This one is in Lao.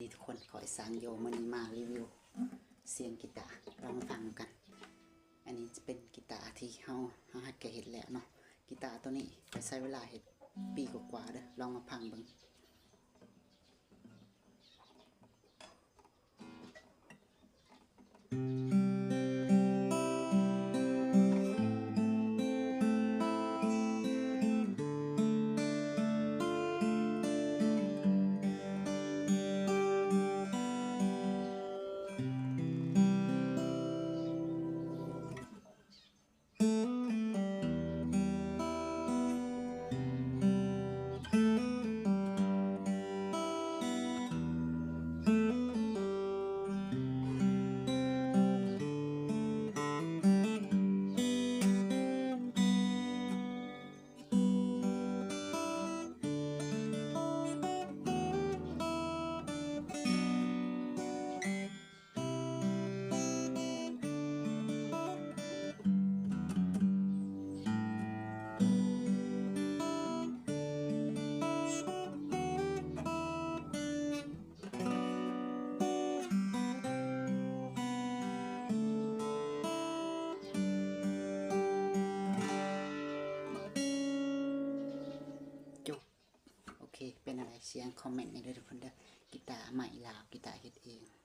ນີ້ທຸກຄົນ ຂ້ອຍຊ່າງໂຢ ມື້ນີ້ມາຣີວິວສຽງກີຕາ ລອງມາຟັງນຳກັນ. ອັນນີ້ຈະເປັນກີຕາທີ່ເຮົາ ເຮົາຮັດກະເຮັດແລ້ວເນາະ. ກີຕາໂຕນີ້ຂ້ອຍໃຊ້ເວລາເຮັດປີກວ່າໆເດີ້ ລອງມາຟັງເບິ່ງ. ຈົບ. ໂອເຄ ເປັນແນວໃດ ສຽງຄອມເມັນແດ່ເດີ້ທຸກຄົນເດີ້. ກີຕາໄມ້ລາວ ກີຕາເຮັດເອງ.